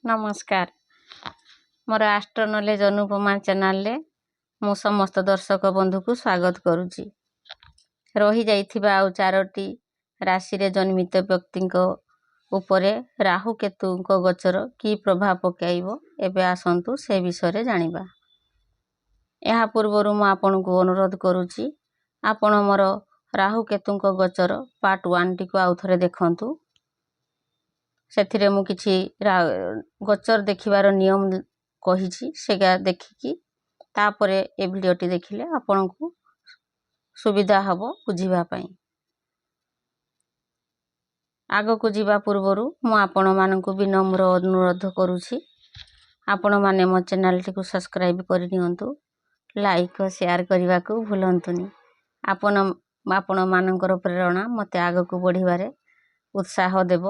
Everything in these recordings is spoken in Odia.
ନମସ୍କାର। ମୋର ଆଷ୍ଟ୍ରୋ ନଲେଜ ଅନୁପମା ଚ୍ୟାନେଲରେ ମୁଁ ସମସ୍ତ ଦର୍ଶକ ବନ୍ଧୁକୁ ସ୍ୱାଗତ କରୁଛି। ରହିଯାଇଥିବା ଆଉ ଚାରୋଟି ରାଶିରେ ଜନ୍ମିତ ବ୍ୟକ୍ତିଙ୍କ ଉପରେ ରାହୁ କେତୁଙ୍କ ଗୋଚର କି ପ୍ରଭାବ ପକାଇବ, ଏବେ ଆସନ୍ତୁ ସେ ବିଷୟରେ ଜାଣିବା। ଏହା ପୂର୍ବରୁ ମୁଁ ଆପଣଙ୍କୁ ଅନୁରୋଧ କରୁଛି, ଆପଣ ମୋର ରାହୁ କେତୁଙ୍କ ଗୋଚର ପାର୍ଟ 1ଟିକୁ ଆଉ ଥରେ ଦେଖନ୍ତୁ। ସେଥିରେ ମୁଁ କିଛି ଗୋଚର ଦେଖିବାର ନିୟମ କହିଛି। ସେଟା ଦେଖିକି ତାପରେ ଏ ଭିଡ଼ିଓଟି ଦେଖିଲେ ଆପଣଙ୍କୁ ସୁବିଧା ହେବ ବୁଝିବା ପାଇଁ। ଆଗକୁ ଯିବା ପୂର୍ବରୁ ମୁଁ ଆପଣମାନଙ୍କୁ ବିନମ୍ର ଅନୁରୋଧ କରୁଛି, ଆପଣମାନେ ମୋ ଚ୍ୟାନେଲଟିକୁ ସବସ୍କ୍ରାଇବ୍ କରିନିଅନ୍ତୁ, ଲାଇକ୍ ଓ ସେୟାର କରିବାକୁ ଭୁଲନ୍ତୁନି। ଆପଣମାନଙ୍କର ପ୍ରେରଣା ମୋତେ ଆଗକୁ ବଢ଼ିବାରେ ଉତ୍ସାହ ଦେବ।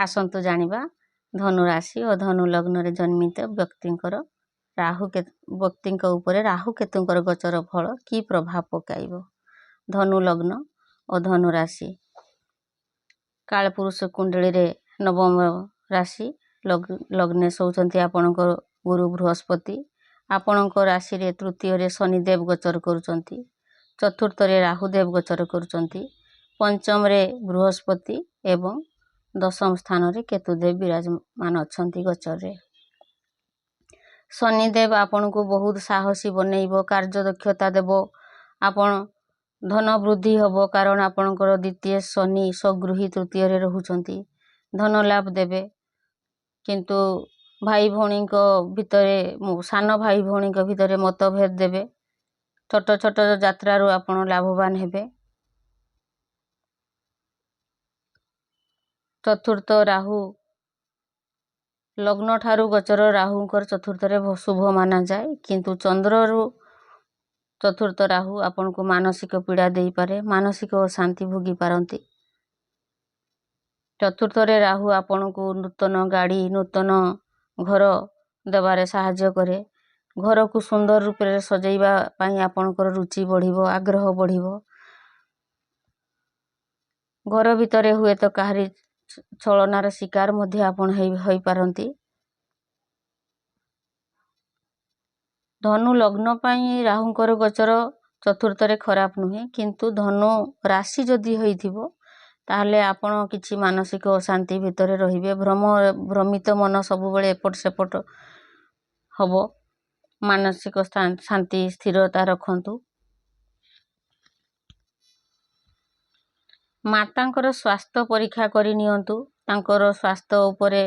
ଆସନ୍ତୁ ଜାଣିବା ଧନୁ ରାଶି ଓ ଧନୁ ଲଗ୍ନରେ ଜନ୍ମିତ ବ୍ୟକ୍ତିଙ୍କର ରାହୁ ବ୍ୟକ୍ତିଙ୍କ ଉପରେ ରାହୁ କେତୁଙ୍କର ଗୋଚର ଫଳ କି ପ୍ରଭାବ ପକାଇବ। ଧନୁ ଲଗ୍ନ ଓ ଧନୁ ରାଶି କାଳପୁରୁଷ କୁଣ୍ଡଳୀରେ ନବମ ରାଶି। ଲଗ୍ନେଶ ହେଉଛନ୍ତି ଆପଣଙ୍କ ଗୁରୁ ବୃହସ୍ପତି। ଆପଣଙ୍କ ରାଶିରେ ତୃତୀୟରେ ଶନିଦେବ ଗୋଚର କରୁଛନ୍ତି, ଚତୁର୍ଥରେ ରାହୁଦେବ ଗୋଚର କରୁଛନ୍ତି, ପଞ୍ଚମରେ ବୃହସ୍ପତି ଏବଂ ଦଶମ ସ୍ଥାନରେ କେତୁଦେବ ବିରାଜମାନ ଅଛନ୍ତି ଗୋଚରରେ। ଶନିଦେବ ଆପଣଙ୍କୁ ବହୁତ ସାହସୀ ବନେଇବ, କାର୍ଯ୍ୟଦକ୍ଷତା ଦେବ, ଆପଣ ଧନ ବୃଦ୍ଧି ହେବ, କାରଣ ଆପଣଙ୍କର ଦ୍ୱିତୀୟ ଶନି ସ୍ୱଗୃହୀ ତୃତୀୟରେ ରହୁଛନ୍ତି। ଧନ ଲାଭ ଦେବେ, କିନ୍ତୁ ଭାଇ ଭଉଣୀଙ୍କ ଭିତରେ, ସାନ ଭାଇ ଭଉଣୀଙ୍କ ଭିତରେ ମତଭେଦ ଦେବେ। ଛୋଟ ଛୋଟ ଯାତ୍ରାରୁ ଆପଣ ଲାଭବାନ ହେବେ। ଚତୁର୍ଥ ରାହୁ ଲଗ୍ନ ଠାରୁ ଗୋଚର ରାହୁଙ୍କର ଚତୁର୍ଥରେ ଶୁଭ ମାନାଯାଏ, କିନ୍ତୁ ଚନ୍ଦ୍ରରୁ ଚତୁର୍ଥ ରାହୁ ଆପଣଙ୍କୁ ମାନସିକ ପୀଡ଼ା ଦେଇପାରେ, ମାନସିକ ଅଶାନ୍ତି ଭୋଗି ପାରନ୍ତି। ଚତୁର୍ଥରେ ରାହୁ ଆପଣଙ୍କୁ ନୂତନ ଗାଡ଼ି, ନୂତନ ଘର ଦେବାରେ ସାହାଯ୍ୟ କରେ। ଘରକୁ ସୁନ୍ଦର ରୂପରେ ସଜେଇବା ପାଇଁ ଆପଣଙ୍କର ରୁଚି ବଢ଼ିବ, ଆଗ୍ରହ ବଢ଼ିବ। ଘର ଭିତରେ ହୁଏତ କାହାରି ଛଳନାର ଶିକାର ମଧ୍ୟ ଆପଣ ହୋଇପାରନ୍ତି। ଧନୁ ଲଗ୍ନ ପାଇଁ ରାହୁଙ୍କର ଗୋଚର ଚତୁର୍ଥରେ ଖରାପ ନୁହେଁ, କିନ୍ତୁ ଧନୁ ରାଶି ଯଦି ହୋଇଥିବ ତାହେଲେ ଆପଣ କିଛି ମାନସିକ ଅଶାନ୍ତି ଭିତରେ ରହିବେ। ଭ୍ରମିତ ମନ ସବୁବେଳେ ଏପଟ ସେପଟ ହବ। ମାନସିକ ଶାନ୍ତି ସ୍ଥିରତା ରଖନ୍ତୁ। ମାତାଙ୍କର ସ୍ୱାସ୍ଥ୍ୟ ପରୀକ୍ଷା କରି ନିଅନ୍ତୁ। ତାଙ୍କର ସ୍ୱାସ୍ଥ୍ୟ ଉପରେ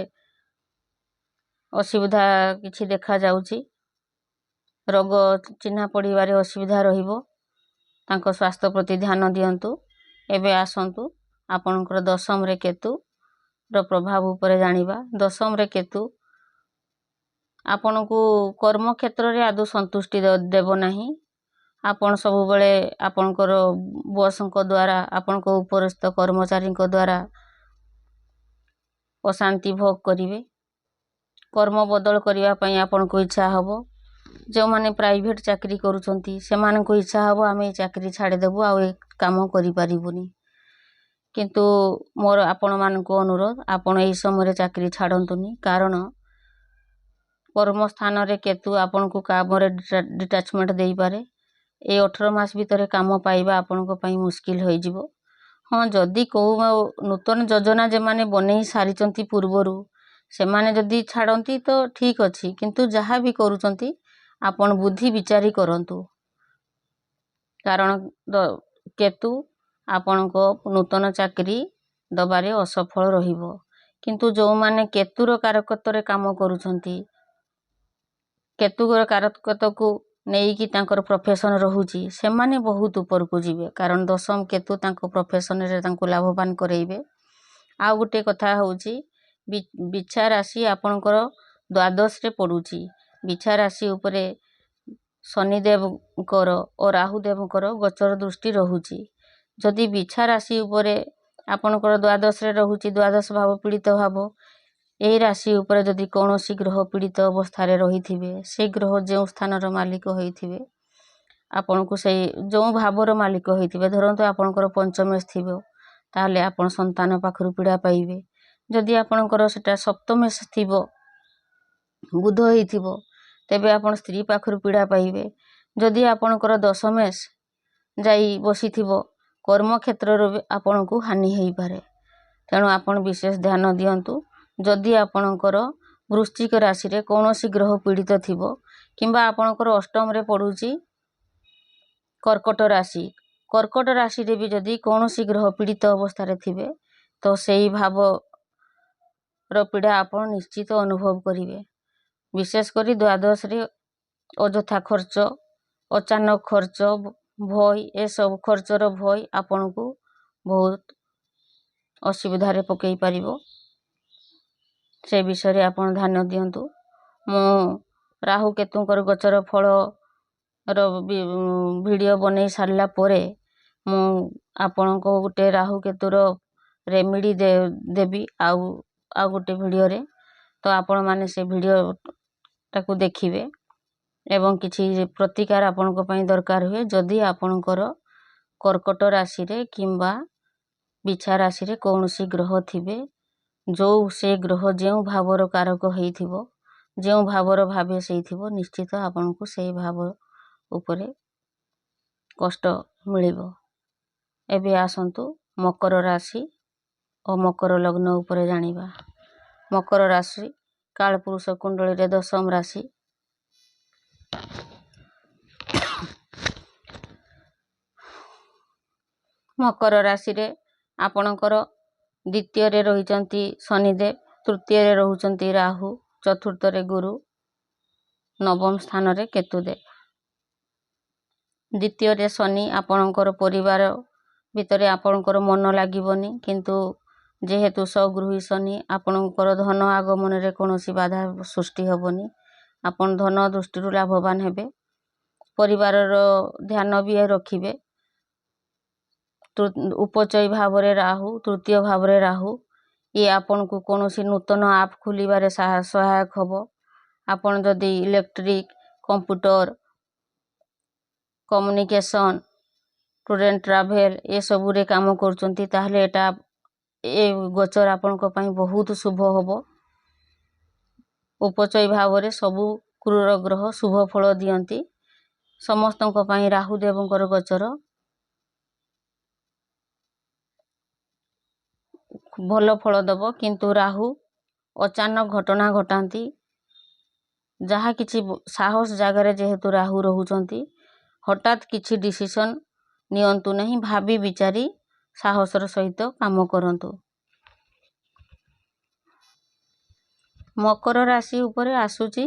ଅସୁବିଧା କିଛି ଦେଖାଯାଉଛି, ରୋଗ ଚିହ୍ନା ପଡ଼ିବାରେ ଅସୁବିଧା ରହିବ। ତାଙ୍କ ସ୍ୱାସ୍ଥ୍ୟ ପ୍ରତି ଧ୍ୟାନ ଦିଅନ୍ତୁ। ଏବେ ଆସନ୍ତୁ ଆପଣଙ୍କର ଦଶମରେ କେତୁର ପ୍ରଭାବ ଉପରେ ଜାଣିବା। ଦଶମରେ କେତୁ ଆପଣଙ୍କୁ କର୍ମକ୍ଷେତ୍ରରେ ଆଦୌ ସନ୍ତୁଷ୍ଟି ଦେବ ନାହିଁ। ଆପଣ ସବୁବେଳେ ଆପଣଙ୍କର ବସ୍ଙ୍କ ଦ୍ୱାରା, ଆପଣଙ୍କ ଉପରସ୍ଥ କର୍ମଚାରୀଙ୍କ ଦ୍ୱାରା ଅଶାନ୍ତି ଭୋଗ କରିବେ। କର୍ମ ବଦଳ କରିବା ପାଇଁ ଆପଣଙ୍କୁ ଇଚ୍ଛା ହେବ। ଯେଉଁମାନେ ପ୍ରାଇଭେଟ୍ ଚାକିରି କରୁଛନ୍ତି ସେମାନଙ୍କୁ ଇଚ୍ଛା ହେବ ଆମେ ଏ ଚାକିରି ଛାଡ଼ିଦେବୁ, ଆଉ ଏ କାମ କରିପାରିବୁନି। କିନ୍ତୁ ମୋର ଆପଣମାନଙ୍କୁ ଅନୁରୋଧ, ଆପଣ ଏହି ସମୟରେ ଚାକିରି ଛାଡ଼ନ୍ତୁନି, କାରଣ କର୍ମସ୍ଥାନରେ କେତୁ ଆପଣଙ୍କୁ କାମରେ ଡିଟାଚମେଣ୍ଟ ଦେଇପାରେ। ଏଇ 18 ମାସ ଭିତରେ କାମ ପାଇବା ଆପଣଙ୍କ ପାଇଁ ମୁସ୍କିଲ ହୋଇଯିବ। ହଁ, ଯଦି କେଉଁ ନୂତନ ଯୋଜନା ଯେଉଁମାନେ ବନେଇ ସାରିଛନ୍ତି ପୂର୍ବରୁ, ସେମାନେ ଯଦି ଛାଡ଼ନ୍ତି ତ ଠିକ୍ ଅଛି, କିନ୍ତୁ ଯାହା ବି କରୁଛନ୍ତି ଆପଣ ବୁଦ୍ଧି ବିଚାରି କରନ୍ତୁ, କାରଣ କେତୁ ଆପଣଙ୍କ ନୂତନ ଚାକିରି ଦେବାରେ ଅସଫଳ ରହିବ। କିନ୍ତୁ ଯେଉଁମାନେ କେତୁର କାରକତ୍ୱରେ କାମ କରୁଛନ୍ତି, କେତୁର କାରକତ୍ୱକୁ ନେଇକି ତାଙ୍କର ପ୍ରଫେସନ୍ ରହୁଛି, ସେମାନେ ବହୁତ ଉପରକୁ ଯିବେ, କାରଣ ଦଶମ କେତୁ ତାଙ୍କ ପ୍ରଫେସନରେ ତାଙ୍କୁ ଲାଭବାନ କରେଇବେ। ଆଉ ଗୋଟେ କଥା ହେଉଛି, ବିଛା ରାଶି ଆପଣଙ୍କର ଦ୍ୱାଦଶରେ ପଡ଼ୁଛି। ବିଛା ରାଶି ଉପରେ ଶନିଦେବଙ୍କର ଓ ରାହୁଦେବଙ୍କର ଗୋଚର ଦୃଷ୍ଟି ରହୁଛି। ଯଦି ବିଛା ରାଶି ଉପରେ ଆପଣଙ୍କର ଦ୍ୱାଦଶରେ ରହୁଛି, ଦ୍ୱାଦଶ ଭାବ ପୀଡ଼ିତ ଭାବ, ଏହି ରାଶି ଉପରେ ଯଦି କୌଣସି ଗ୍ରହ ପୀଡ଼ିତ ଅବସ୍ଥାରେ ରହିଥିବେ, ସେ ଗ୍ରହ ଯେଉଁ ସ୍ଥାନର ମାଲିକ ହୋଇଥିବେ, ଆପଣଙ୍କୁ ସେଇ ଯେଉଁ ଭାବର ମାଲିକ ହୋଇଥିବେ, ଧରନ୍ତୁ ଆପଣଙ୍କର ପଞ୍ଚମେଶ ଥିବ, ତାହେଲେ ଆପଣ ସନ୍ତାନ ପାଖରୁ ପୀଡ଼ା ପାଇବେ। ଯଦି ଆପଣଙ୍କର ସେଟା ସପ୍ତମେଶ ଥିବ, ବୁଧ ହେଇଥିବ, ତେବେ ଆପଣ ସ୍ତ୍ରୀ ପାଖରୁ ପୀଡ଼ା ପାଇବେ। ଯଦି ଆପଣଙ୍କର ଦଶମେଶ ଯାଇ ବସିଥିବ, କର୍ମକ୍ଷେତ୍ରରୁ ବି ଆପଣଙ୍କୁ ହାନି ହେଇପାରେ। ତେଣୁ ଆପଣ ବିଶେଷ ଧ୍ୟାନ ଦିଅନ୍ତୁ। ଯଦି ଆପଣଙ୍କର ବୃଶ୍ଚିକ ରାଶିରେ କୌଣସି ଗ୍ରହ ପୀଡ଼ିତ ଥିବ କିମ୍ବା ଆପଣଙ୍କର ଅଷ୍ଟମରେ ପଡ଼ୁଛି କର୍କଟ ରାଶି, କର୍କଟ ରାଶିରେ ବି ଯଦି କୌଣସି ଗ୍ରହ ପୀଡ଼ିତ ଅବସ୍ଥାରେ ଥିବେ, ତ ସେଇ ଭାବର ପୀଡ଼ା ଆପଣ ନିଶ୍ଚିତ ଅନୁଭବ କରିବେ। ବିଶେଷ କରି ଦ୍ୱାଦଶରେ ଅଯଥା ଖର୍ଚ୍ଚ, ଅଚାନକ ଖର୍ଚ୍ଚ, ଭୟ, ଏସବୁ ଖର୍ଚ୍ଚର ଭୟ ଆପଣଙ୍କୁ ବହୁତ ଅସୁବିଧାରେ ପକାଇ ପାରିବ। ସେ ବିଷୟରେ ଆପଣ ଧ୍ୟାନ ଦିଅନ୍ତୁ। ମୁଁ ରାହୁ କେତୁଙ୍କର ଗୋଚର ଫଳର ଭିଡ଼ିଓ ବନେଇ ସାରିଲା ପରେ ମୁଁ ଆପଣଙ୍କୁ ଗୋଟେ ରାହୁ କେତୁର ରେମିଡ଼ି ଦେବି ଆଉ ଆଉ ଗୋଟେ ଭିଡ଼ିଓରେ। ତ ଆପଣମାନେ ସେ ଭିଡ଼ିଓଟାକୁ ଦେଖିବେ ଏବଂ କିଛି ପ୍ରତିକାର ଆପଣଙ୍କ ପାଇଁ ଦରକାର ହୁଏ। ଯଦି ଆପଣଙ୍କର କର୍କଟ ରାଶିରେ କିମ୍ବା ବିଛା ରାଶିରେ କୌଣସି ଗ୍ରହ ଥିବେ, ଯେଉଁ ସେ ଗ୍ରହ ଯେଉଁ ଭାବର କାରକ ହେଇଥିବ, ଯେଉଁ ଭାବର ଭାବେ ସେଇଥିବ, ନିଶ୍ଚିତ ଆପଣଙ୍କୁ ସେଇ ଭାବ ଉପରେ କଷ୍ଟ ମିଳିବ। ଏବେ ଆସନ୍ତୁ ମକର ରାଶି ଓ ମକର ଲଗ୍ନ ଉପରେ ଜାଣିବା। ମକର ରାଶି କାଳପୁରୁଷ କୁଣ୍ଡଳୀରେ ଦଶମ ରାଶି। ମକର ରାଶିରେ ଆପଣଙ୍କର ଦ୍ୱିତୀୟରେ ରହିଛନ୍ତି ଶନିଦେବ, ତୃତୀୟରେ ରହୁଛନ୍ତି ରାହୁ, ଚତୁର୍ଥରେ ଗୁରୁ, ନବମ ସ୍ଥାନରେ କେତୁଦେବ। ଦ୍ୱିତୀୟରେ ଶନି, ଆପଣଙ୍କର ପରିବାର ଭିତରେ ଆପଣଙ୍କର ମନ ଲାଗିବନି, କିନ୍ତୁ ଯେହେତୁ ସ୍ୱଗୃହୀ ଶନି, ଆପଣଙ୍କର ଧନ ଆଗମନରେ କୌଣସି ବାଧା ସୃଷ୍ଟି ହେବନି। ଆପଣ ଧନ ଦୃଷ୍ଟିରୁ ଲାଭବାନ ହେବେ। ପରିବାରର ଧ୍ୟାନ ବି ରଖିବେ। ଉପଚୟ ଭାବରେ ରାହୁ, ତୃତୀୟ ଭାବରେ ରାହୁ, ଇଏ ଆପଣଙ୍କୁ କୌଣସି ନୂତନ ଆପ୍ ଖୋଲିବାରେ ସହାୟକ ହେବ। ଆପଣ ଯଦି electric, computer, communication, tour and travel ଏସବୁରେ କାମ କରୁଛନ୍ତି, ତାହେଲେ ଏଟା ଏ ଗୋଚର ଆପଣଙ୍କ ପାଇଁ ବହୁତ ଶୁଭ ହେବ। ଉପଚୟ ଭାବରେ ସବୁ କ୍ରୂର ଗ୍ରହ ଶୁଭ ଫଳ ଦିଅନ୍ତି। ସମସ୍ତଙ୍କ ପାଇଁ ରାହୁ ଦେବଙ୍କର ଗୋଚର ଭଲ ଫଳ ଦେବ, କିନ୍ତୁ ରାହୁ ଅଚାନକ ଘଟଣା ଘଟାନ୍ତି। ଯାହା କିଛି ସାହସ ଜାଗାରେ ଯେହେତୁ ରାହୁ ରହୁଛନ୍ତି, ହଠାତ୍ କିଛି ଡିସିସନ୍ ନିଅନ୍ତୁ ନାହିଁ, ଭାବି ବିଚାରି ସାହସର ସହିତ କାମ କରନ୍ତୁ। ମକର ରାଶି ଉପରେ ଆସୁଛି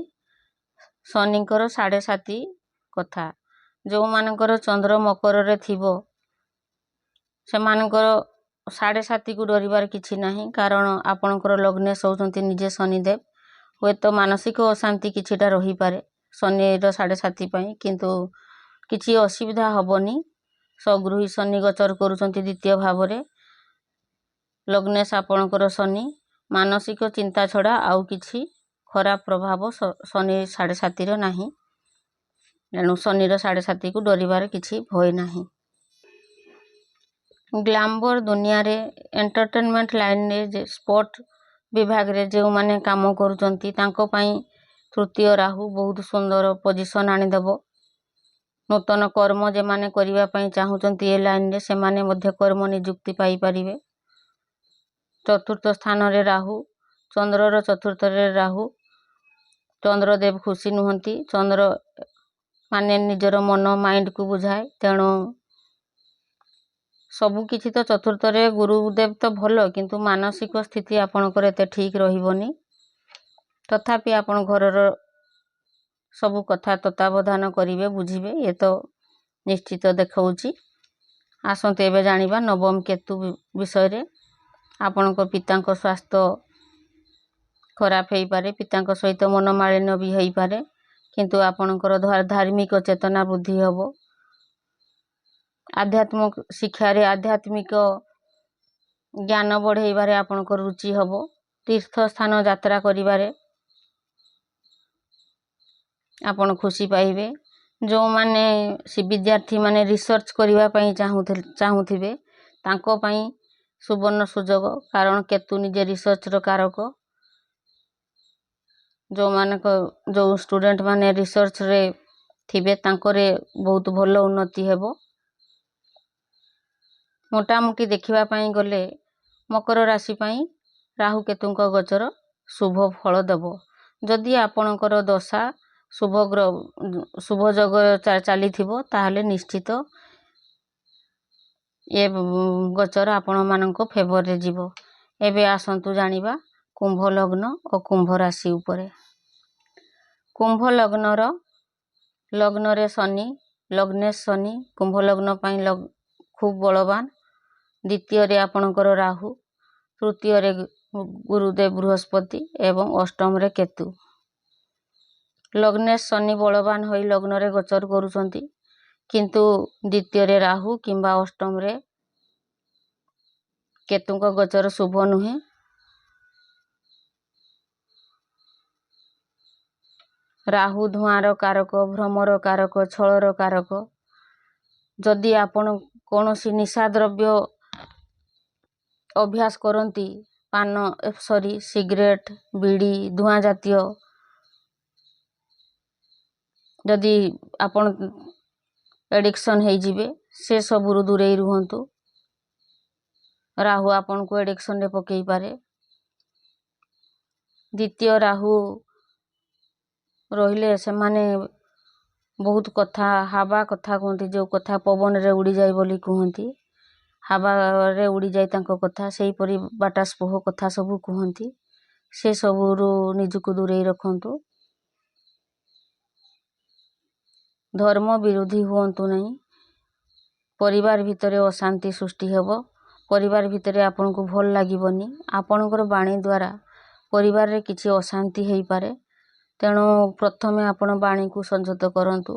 ଶନିଙ୍କର 7.5 କଥା। ଯେଉଁମାନଙ୍କର ଚନ୍ଦ୍ର ମକରରେ ଥିବ, ସେମାନଙ୍କର 7.5କୁ ଡରିବାର କିଛି ନାହିଁ, କାରଣ ଆପଣଙ୍କର ଲଗ୍ନେଶ ହେଉଛନ୍ତି ନିଜେ ଶନିଦେବ। ହୁଏତ ମାନସିକ ଅଶାନ୍ତି କିଛିଟା ରହିପାରେ ଶନିର 7.5 ପାଇଁ, କିନ୍ତୁ କିଛି ଅସୁବିଧା ହେବନି। ସ୍ୱଗୃହୀ ଶନି ଗୋଚର କରୁଛନ୍ତି ଦ୍ୱିତୀୟ ଭାବରେ, ଲଗ୍ନେଶ ଆପଣଙ୍କର ଶନି। ମାନସିକ ଚିନ୍ତା ଛଡ଼ା ଆଉ କିଛି ଖରାପ ପ୍ରଭାବ ଶନି 7.5ର ନାହିଁ। ତେଣୁ ଶନିର 7.5କୁ ଡରିବାର କିଛି ଭୟ ନାହିଁ। ଗ୍ଲାମର ଦୁନିଆରେ, ଏଣ୍ଟରଟେନମେଣ୍ଟ ଲାଇନରେ, ଯେ ସ୍ପୋର୍ଟ ବିଭାଗରେ ଯେଉଁମାନେ କାମ କରୁଛନ୍ତି, ତାଙ୍କ ପାଇଁ ତୃତୀୟ ରାହୁ ବହୁତ ସୁନ୍ଦର ପୋଜିସନ୍ ଆଣିଦେବ। ନୂତନ କର୍ମ ଯେମାନେ କରିବା ପାଇଁ ଚାହୁଁଛନ୍ତି ଏ ଲାଇନରେ, ସେମାନେ ମଧ୍ୟ କର୍ମ ନିଯୁକ୍ତି ପାଇପାରିବେ। ଚତୁର୍ଥ ସ୍ଥାନରେ ରାହୁ, ଚନ୍ଦ୍ରର ଚତୁର୍ଥରେ ରାହୁ, ଚନ୍ଦ୍ରଦେବ ଖୁସି ନୁହନ୍ତି। ଚନ୍ଦ୍ର ମାନେ ନିଜର ମନ, ମାଇଣ୍ଡକୁ ବୁଝାଏ। ତେଣୁ ସବୁକିଛି ତ ଚତୁର୍ଥରେ ଗୁରୁଦେବ ତ ଭଲ, କିନ୍ତୁ ମାନସିକ ସ୍ଥିତି ଆପଣଙ୍କର ଏତେ ଠିକ୍ ରହିବନି। ତଥାପି ଆପଣ ଘରର ସବୁ କଥା ତତ୍ତ୍ୱାବଧାନ କରିବେ, ବୁଝିବେ, ଇଏ ତ ନିଶ୍ଚିତ ଦେଖାଉଛି। ଆସନ୍ତୁ ଏବେ ଜାଣିବା ନବମ କେତୁ ବିଷୟରେ। ଆପଣଙ୍କ ପିତାଙ୍କ ସ୍ୱାସ୍ଥ୍ୟ ଖରାପ ହେଇପାରେ, ପିତାଙ୍କ ସହିତ ମନମାଳିନ୍ୟ ବି ହେଇପାରେ, କିନ୍ତୁ ଆପଣଙ୍କର ଧାର୍ମିକ ଚେତନା ବୃଦ୍ଧି ହେବ। ଆଧ୍ୟାତ୍ମିକ ଶିକ୍ଷାରେ, ଆଧ୍ୟାତ୍ମିକ ଜ୍ଞାନ ବଢ଼େଇବାରେ ଆପଣଙ୍କର ରୁଚି ହେବ। ତୀର୍ଥସ୍ଥାନ ଯାତ୍ରା କରିବାରେ ଆପଣ ଖୁସି ପାଇବେ। ଯେଉଁମାନେ ସେ ବିଦ୍ୟାର୍ଥୀମାନେ ରିସର୍ଚ୍ଚ କରିବା ପାଇଁ ଚାହୁଁଥିବେ, ତାଙ୍କ ପାଇଁ ସୁବର୍ଣ୍ଣ ସୁଯୋଗ, କାରଣ କେତୁ ନିଜେ ରିସର୍ଚ୍ଚର କାରକ। ଯେଉଁମାନଙ୍କ ଯେଉଁ ଷ୍ଟୁଡେଣ୍ଟ ମାନେ ରିସର୍ଚ୍ଚରେ ଥିବେ ତାଙ୍କରେ ବହୁତ ଭଲ ଉନ୍ନତି ହେବ। ମୋଟାମୋଟି ଦେଖିବା ପାଇଁ ଗଲେ ମକର ରାଶି ପାଇଁ ରାହୁ କେତୁଙ୍କ ଗୋଚର ଶୁଭ ଫଳ ଦେବ। ଯଦି ଆପଣଙ୍କର ଦଶା ଶୁଭ ଗ୍ରହ ଶୁଭ ଯୋଗ ଚାଲିଥିବ, ତାହେଲେ ନିଶ୍ଚିତ ଏ ଗୋଚର ଆପଣମାନଙ୍କ ଫେଭରରେ ଯିବ। ଏବେ ଆସନ୍ତୁ ଜାଣିବା କୁମ୍ଭ ଲଗ୍ନ ଓ କୁମ୍ଭ ରାଶି ଉପରେ। କୁମ୍ଭ ଲଗ୍ନର ଲଗ୍ନରେ ଶନି, ଲଗ୍ନେଶ ଶନି କୁମ୍ଭ ଲଗ୍ନ ପାଇଁ ଖୁବ୍ ବଳବାନ। ଦ୍ୱିତୀୟରେ ଆପଣଙ୍କର ରାହୁ, ତୃତୀୟରେ ଗୁରୁଦେବ ବୃହସ୍ପତି ଏବଂ ଅଷ୍ଟମରେ କେତୁ। ଲଗ୍ନେଶ ଶନି ବଳବାନ ହୋଇ ଲଗ୍ନରେ ଗୋଚର କରୁଛନ୍ତି, କିନ୍ତୁ ଦ୍ୱିତୀୟରେ ରାହୁ କିମ୍ବା ଅଷ୍ଟମରେ କେତୁଙ୍କ ଗୋଚର ଶୁଭ ନୁହେଁ। ରାହୁ ଧୂଆଁର କାରକ, ଭ୍ରମର କାରକ, ଛଳର କାରକ। ଯଦି ଆପଣ କୌଣସି ନିଶା ଦ୍ରବ୍ୟ ଅଭ୍ୟାସ କରନ୍ତି, ପାନ, ସରି ସିଗାରେଟ୍, ବିଡ଼ି, ଧୂଆଁ ଜାତୀୟ ଯଦି ଆପଣ ଏଡ଼ିକ୍ସନ୍ ହେଇଯିବେ, ସେସବୁରୁ ଦୂରେଇ ରୁହନ୍ତୁ। ରାହୁ ଆପଣଙ୍କୁ ଏଡ଼ିକ୍ସନ୍ରେ ପକେଇ ପାରେ। ଦ୍ୱିତୀୟ ରାହୁ ରହିଲେ ସେମାନେ ବହୁତ କଥା, ହାବା କଥା କୁହନ୍ତି, ଯେଉଁ କଥା ପବନରେ ଉଡ଼ିଯାଏ ବୋଲି କୁହନ୍ତି, ହାବାରେ ଉଡ଼ିଯାଏ ତାଙ୍କ କଥା, ସେହିପରି ବାଟାସ୍ପୋହ କଥା ସବୁ କୁହନ୍ତି। ସେସବୁରୁ ନିଜକୁ ଦୂରେଇ ରଖନ୍ତୁ। ଧର୍ମ ବିରୋଧୀ ହୁଅନ୍ତୁ ନାହିଁ। ପରିବାର ଭିତରେ ଅଶାନ୍ତି ସୃଷ୍ଟି ହେବ। ପରିବାର ଭିତରେ ଆପଣଙ୍କୁ ଭଲ ଲାଗିବନି। ଆପଣଙ୍କର ବାଣୀ ଦ୍ୱାରା ପରିବାରରେ କିଛି ଅଶାନ୍ତି ହେଇପାରେ। ତେଣୁ ପ୍ରଥମେ ଆପଣ ବାଣୀକୁ ସଂଯତ କରନ୍ତୁ।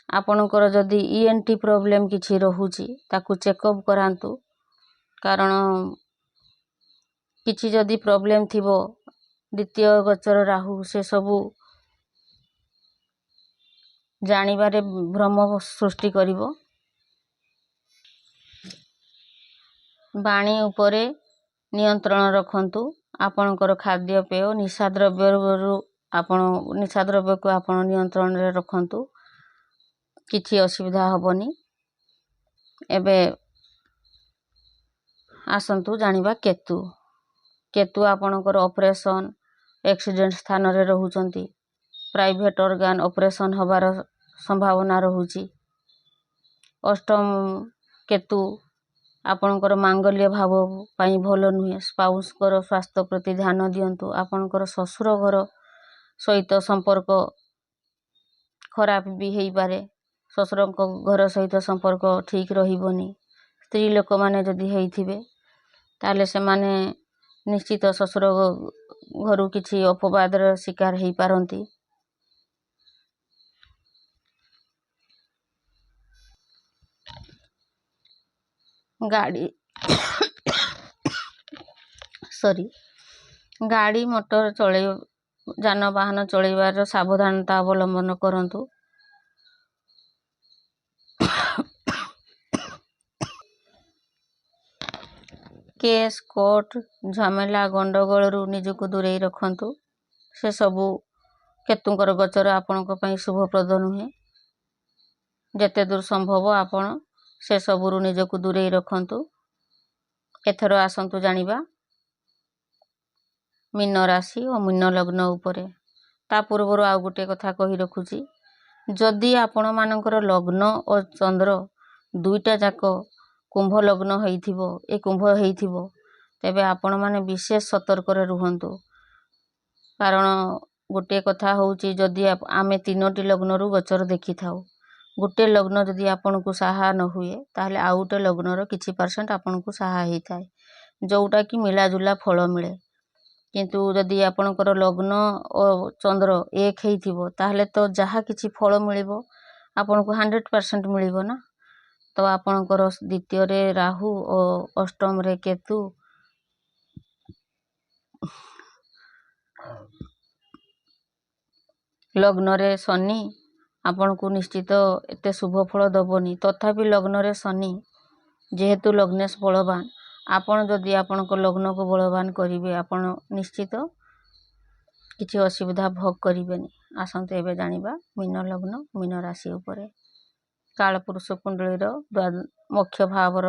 ଆପଣଙ୍କର ଯଦି ENT problem କିଛି ରହୁଛି, ତାକୁ ଚେକଅପ୍ କରାନ୍ତୁ, କାରଣ କିଛି ଯଦି ପ୍ରୋବ୍ଲେମ୍ ଥିବ, ଦ୍ୱିତୀୟ ଗୋଚର ରାହୁ ସେସବୁ ଜାଣିବାରେ ଭ୍ରମ ସୃଷ୍ଟି କରିବ। ବାଣୀ ଉପରେ ନିୟନ୍ତ୍ରଣ ରଖନ୍ତୁ। ଆପଣଙ୍କର ଖାଦ୍ୟପେୟ, ନିଶାଦ୍ରବ୍ୟରୁ ଆପଣ ନିଶାଦ୍ରବ୍ୟକୁ ଆପଣ ନିୟନ୍ତ୍ରଣରେ ରଖନ୍ତୁ, କିଛି ଅସୁବିଧା ହେବନି। ଏବେ ଆସନ୍ତୁ ଜାଣିବା କେତୁ। କେତୁ ଆପଣଙ୍କର ଅପରେସନ୍, ଆକ୍ସିଡେଣ୍ଟ ସ୍ଥାନରେ ରହୁଛନ୍ତି। ପ୍ରାଇଭେଟ୍ ଅର୍ଗାନ୍ ଅପରେସନ୍ ହେବାର ସମ୍ଭାବନା ରହୁଛି। ଅଷ୍ଟମ କେତୁ ଆପଣଙ୍କର ମାଙ୍ଗଲ୍ୟ ଭାବ ପାଇଁ ଭଲ ନୁହେଁ। ସ୍ପାଉସ୍ଙ୍କର ସ୍ୱାସ୍ଥ୍ୟ ପ୍ରତି ଧ୍ୟାନ ଦିଅନ୍ତୁ। ଆପଣଙ୍କର ଶ୍ୱଶୁର ଘର ସହିତ ସମ୍ପର୍କ ଖରାପ ବି ହେଇପାରେ। ଶ୍ୱଶୁରଙ୍କ ଘର ସହିତ ସମ୍ପର୍କ ଠିକ୍ ରହିବନି। ସ୍ତ୍ରୀ ଲୋକମାନେ ଯଦି ହେଇଥିବେ, ତାହେଲେ ସେମାନେ ନିଶ୍ଚିତ ଶ୍ୱଶୁର ଘରୁ କିଛି ଅପବାଦର ଶିକାର ହେଇପାରନ୍ତି। ଗାଡ଼ି ସରି ଗାଡ଼ି ମଟର ଚଳେଇ, ଯାନବାହନ ଚଳେଇବାର ସାବଧାନତା ଅବଲମ୍ବନ କରନ୍ତୁ। କେସ୍, କୋର୍ଟ ଝାମେଲା, ଗଣ୍ଡଗୋଳରୁ ନିଜକୁ ଦୂରେଇ ରଖନ୍ତୁ। ସେସବୁ କେତୁଙ୍କର ଗୋଚର ଆପଣଙ୍କ ପାଇଁ ଶୁଭପ୍ରଦ ନୁହେଁ। ଯେତେ ଦୂର ସମ୍ଭବ ଆପଣ ସେସବୁରୁ ନିଜକୁ ଦୂରେଇ ରଖନ୍ତୁ। ଏଥର ଆସନ୍ତୁ ଜାଣିବା ମୀନ ରାଶି ଓ ମୀନ ଲଗ୍ନ ଉପରେ। ତା ପୂର୍ବରୁ ଆଉ ଗୋଟେ କଥା କହି ରଖୁଛି, ଯଦି ଆପଣମାନଙ୍କର ଲଗ୍ନ ଓ ଚନ୍ଦ୍ର ଦୁଇଟା ଯାକ କୁମ୍ଭ ଲଗ୍ନ ହେଇଥିବ, ଏ କୁମ୍ଭ ହେଇଥିବ, ତେବେ ଆପଣମାନେ ବିଶେଷ ସତର୍କରେ ରୁହନ୍ତୁ। କାରଣ ଗୋଟିଏ କଥା ହେଉଛି, ଯଦି ଆମେ ତିନୋଟି ଲଗ୍ନରୁ ଗୋଚର ଦେଖିଥାଉ, ଗୋଟେ ଲଗ୍ନ ଯଦି ଆପଣଙ୍କୁ ସାହା ନ ହୁଏ, ତାହେଲେ ଆଉ ଗୋଟେ ଲଗ୍ନର କିଛି ପରସେଣ୍ଟ ଆପଣଙ୍କୁ ସାହା ହେଇଥାଏ, ଯେଉଁଟାକି ମିଳାଜୁଲା ଫଳ ମିଳେ। କିନ୍ତୁ ଯଦି ଆପଣଙ୍କର ଲଗ୍ନ ଓ ଚନ୍ଦ୍ର ଏକ ହେଇଥିବ, ତାହେଲେ ତ ଯାହା କିଛି ଫଳ ମିଳିବ ଆପଣଙ୍କୁ 100% ମିଳିବ ନା। ତ ଆପଣଙ୍କର ଦ୍ୱିତୀୟରେ ରାହୁ ଓ ଅଷ୍ଟମରେ କେତୁ, ଲଗ୍ନରେ ଶନି ଆପଣଙ୍କୁ ନିଶ୍ଚିତ ଏତେ ଶୁଭ ଫଳ ଦେବନି। ତଥାପି ଲଗ୍ନରେ ଶନି ଯେହେତୁ ଲଗ୍ନେଶ ବଳବାନ, ଆପଣ ଯଦି ଆପଣଙ୍କ ଲଗ୍ନକୁ ବଳବାନ କରିବେ, ଆପଣ ନିଶ୍ଚିତ କିଛି ଅସୁବିଧା ଭୋଗ କରିବେନି। ଆସନ୍ତୁ ଏବେ ଜାଣିବା ମୀନ ଲଗ୍ନ ମୀନ ରାଶି ଉପରେ। କାଳପୁରୁଷ କୁଣ୍ଡଳୀର ମୁଖ୍ୟ ଭାବର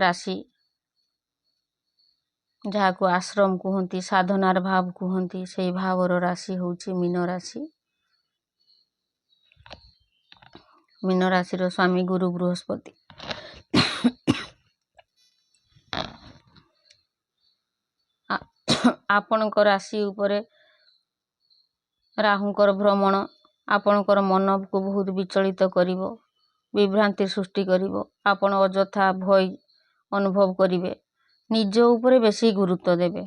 ରାଶି, ଯାହାକୁ ଆଶ୍ରମ କୁହନ୍ତି, ସାଧନାର ଭାବ କୁହନ୍ତି, ସେଇ ଭାବର ରାଶି ହେଉଛି ମୀନ ରାଶି। ମୀନ ରାଶିର ସ୍ୱାମୀ ଗୁରୁ ବୃହସ୍ପତି। ଆପଣଙ୍କ ରାଶି ଉପରେ ରାହୁଙ୍କର ଭ୍ରମଣ ଆପଣଙ୍କର ମନକୁ ବହୁତ ବିଚଳିତ କରିବ, ବିଭ୍ରାନ୍ତି ସୃଷ୍ଟି କରିବ। ଆପଣ ଅଯଥା ଭୟ ଅନୁଭବ କରିବେ। ନିଜ ଉପରେ ବେଶୀ ଗୁରୁତ୍ୱ ଦେବେ।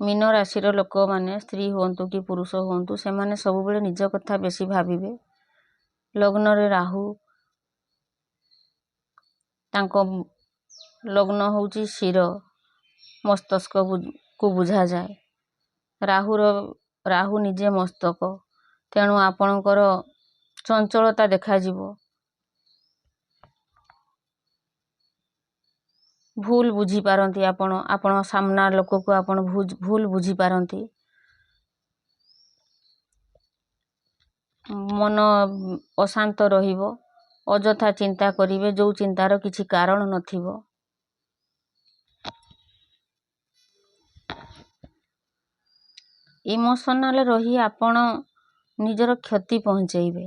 ମୀନ ରାଶିର ଲୋକମାନେ, ସ୍ତ୍ରୀ ହୁଅନ୍ତୁ କି ପୁରୁଷ ହୁଅନ୍ତୁ, ସେମାନେ ସବୁବେଳେ ନିଜ କଥା ବେଶୀ ଭାବିବେ। ଲଗ୍ନରେ ରାହୁ, ତାଙ୍କ ଲଗ୍ନ ହେଉଛି ଶିର, ମସ୍ତିଷ୍କକୁ ବୁଝାଯାଏ। ରାହୁ ନିଜେ ମସ୍ତକ, ତେଣୁ ଆପଣଙ୍କର ଚଞ୍ଚଳତା ଦେଖାଯିବ। ଭୁଲ ବୁଝିପାରନ୍ତି ଆପଣ, ଆପଣ ସାମ୍ନା ଲୋକକୁ ଆପଣ ଭୁଲ ବୁଝିପାରନ୍ତି। ମନ ଅଶାନ୍ତ ରହିବ, ଅଯଥା ଚିନ୍ତା କରିବେ, ଯେଉଁ ଚିନ୍ତାର କିଛି କାରଣ ନଥିବ। ଇମୋସନାଲ ରହି ଆପଣ ନିଜର କ୍ଷତି ପହଞ୍ଚେଇବେ।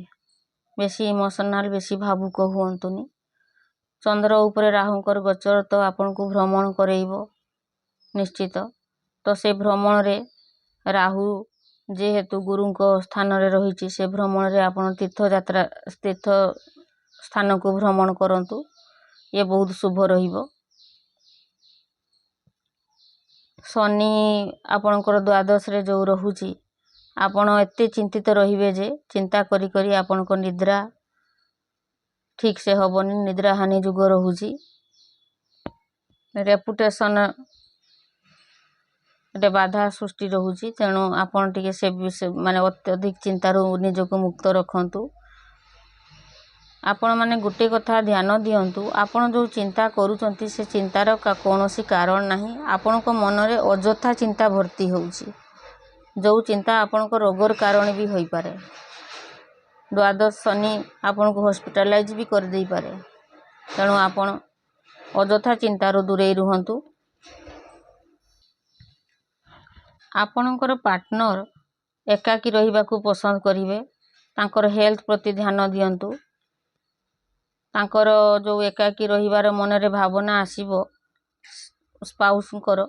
ବେଶୀ ଇମୋସନାଲ, ବେଶୀ ଭାବୁକ ହୁଅନ୍ତୁନି। ଚନ୍ଦ୍ର ଉପରେ ରାହୁଙ୍କର ଗୋଚର ତ ଆପଣଙ୍କୁ ଭ୍ରମଣ କରେଇବ ନିଶ୍ଚିତ। ତ ସେ ଭ୍ରମଣରେ ରାହୁ ଯେହେତୁ ଗୁରୁଙ୍କ ସ୍ଥାନରେ ରହିଛି, ସେ ଭ୍ରମଣରେ ଆପଣ ତୀର୍ଥଯାତ୍ରା, ତୀର୍ଥ ସ୍ଥାନକୁ ଭ୍ରମଣ କରନ୍ତୁ, ଇଏ ବହୁତ ଶୁଭ ରହିବ। ଶନି ଆପଣଙ୍କର ଦ୍ୱାଦଶରେ ଯେଉଁ ରହୁଛି, ଆପଣ ଏତେ ଚିନ୍ତିତ ରହିବେ ଯେ ଚିନ୍ତା କରି କରି ଆପଣଙ୍କ ନିଦ୍ରା ଠିକ୍ ସେ ହେବନି, ନିଦ୍ରା ହାନି ଯୁଗ ରହୁଛି। ରେପୁଟେସନ୍ ରେ ବାଧା ସୃଷ୍ଟି ରହୁଛି, ତେଣୁ ଆପଣ ଟିକେ ସେ ମାନେ ଅତ୍ୟଧିକ ଚିନ୍ତାରୁ ନିଜକୁ ମୁକ୍ତ ରଖନ୍ତୁ। ଆପଣମାନେ ଗୋଟେ କଥା ଧ୍ୟାନ ଦିଅନ୍ତୁ, ଆପଣ ଯେଉଁ ଚିନ୍ତା କରୁଛନ୍ତି ସେ ଚିନ୍ତାର କୌଣସି କାରଣ ନାହିଁ। ଆପଣଙ୍କ ମନରେ ଅଯଥା ଚିନ୍ତା ଭର୍ତ୍ତି ହେଉଛି, ଯେଉଁ ଚିନ୍ତା ଆପଣଙ୍କ ରୋଗର କାରଣ ବି ହୋଇପାରେ। ଦ୍ୱାଦଶ ଶନି ଆପଣଙ୍କୁ ହସ୍ପିଟାଲାଇଜ୍ ବି କରିଦେଇପାରେ, ତେଣୁ ଆପଣ ଅଯଥା ଚିନ୍ତାରୁ ଦୂରେଇ ରୁହନ୍ତୁ। ଆପଣଙ୍କର ପାର୍ଟନର ଏକାକୀ ରହିବାକୁ ପସନ୍ଦ କରିବେ, ତାଙ୍କର ହେଲ୍ଥ ପ୍ରତି ଧ୍ୟାନ ଦିଅନ୍ତୁ। ତାଙ୍କର ଯେଉଁ ଏକାକୀ ରହିବାର ମନରେ ଭାବନା ଆସିବ ସ୍ପାଉସଙ୍କର,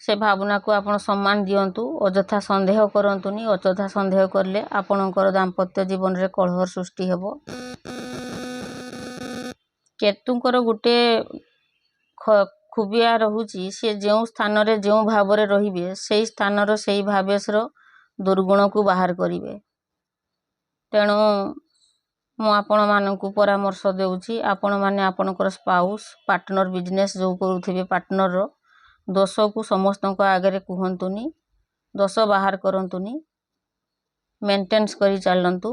ସେ ଭାବନାକୁ ଆପଣ ସମ୍ମାନ ଦିଅନ୍ତୁ। ଅଯଥା ସନ୍ଦେହ କରନ୍ତୁନି, ଅଯଥା ସନ୍ଦେହ କଲେ ଆପଣଙ୍କର ଦାମ୍ପତ୍ୟ ଜୀବନରେ କଳହ ସୃଷ୍ଟି ହେବ। କେତୁଙ୍କର ଗୋଟେ ଖୁବିଆ ରହୁଛି, ସେ ଯେଉଁ ସ୍ଥାନରେ ଯେଉଁ ଭାବରେ ରହିବେ ସେଇ ସ୍ଥାନର ସେଇ ଭାବେଶର ଦୁର୍ଗୁଣକୁ ବାହାର କରିବେ। ତେଣୁ ମୁଁ ଆପଣମାନଙ୍କୁ ପରାମର୍ଶ ଦେଉଛି, ଆପଣମାନେ ଆପଣଙ୍କର ସ୍ପାଉସ୍, ପାର୍ଟନର, ବିଜନେସ୍ ଯେଉଁ କରୁଥିବେ ପାର୍ଟନରର ଦୋଷକୁ ସମସ୍ତଙ୍କ ଆଗରେ କୁହନ୍ତୁନି, ଦୋଷ ବାହାର କରନ୍ତୁନି, ମେଣ୍ଟେନ୍ସ କରି ଚାଲନ୍ତୁ।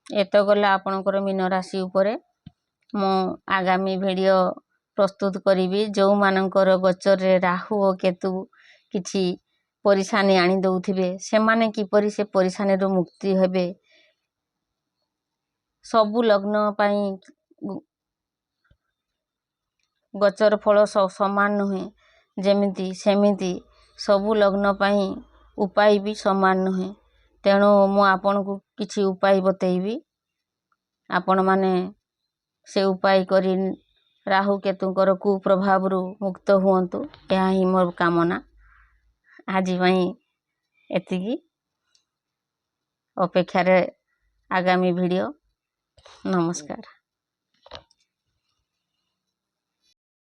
ଏତ ଗଲା ଆପଣଙ୍କର ମୀନ ରାଶି ଉପରେ। ମୁଁ ଆଗାମୀ ଭିଡ଼ିଓ ପ୍ରସ୍ତୁତ କରିବି, ଯେଉଁମାନଙ୍କର ଗୋଚରରେ ରାହୁ ଓ କେତୁ କିଛି ପରିଶାନି ଆଣି ଦେଉଥିବେ, ସେମାନେ କିପରି ସେ ପରିଶାନିରୁ ମୁକ୍ତି ହେବେ। ସବୁ ଲଗ୍ନ ପାଇଁ ଗୋଚର ଫଳ ସମାନ ନୁହେଁ, ଯେମିତି ସେମିତି ସବୁ ଲଗ୍ନ ପାଇଁ ଉପାୟ ବି ସମାନ ନୁହେଁ। ତେଣୁ ମୁଁ ଆପଣଙ୍କୁ କିଛି ଉପାୟ ବତେଇବି, ଆପଣମାନେ ସେ ଉପାୟ କରି ରାହୁ କେତୁଙ୍କର କୁପ୍ରଭାବରୁ ମୁକ୍ତ ହୁଅନ୍ତୁ, ଏହା ହିଁ ମୋର କାମନା। ଆଜି ପାଇଁ ଏତିକି, ଅପେକ୍ଷାରେ ଆଗାମୀ ଭିଡ଼ିଓ। ନମସ୍କାର।